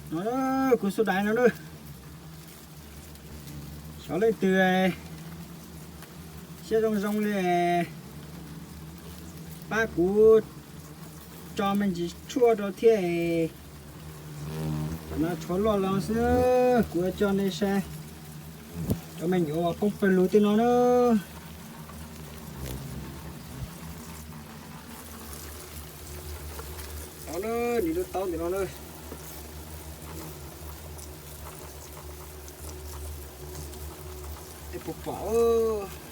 No, kuv xub dais no na. Xyov leej twg siab zoo zoo li, pab kuv tso me ntsis tshuaj rau thiab. Cov no tshuav loj los xwb, kuv coj nej saib cov me nyuam uas poob pawg lug tej no na. Tau na, nws lub taub ntawm no na. Nej puas pom?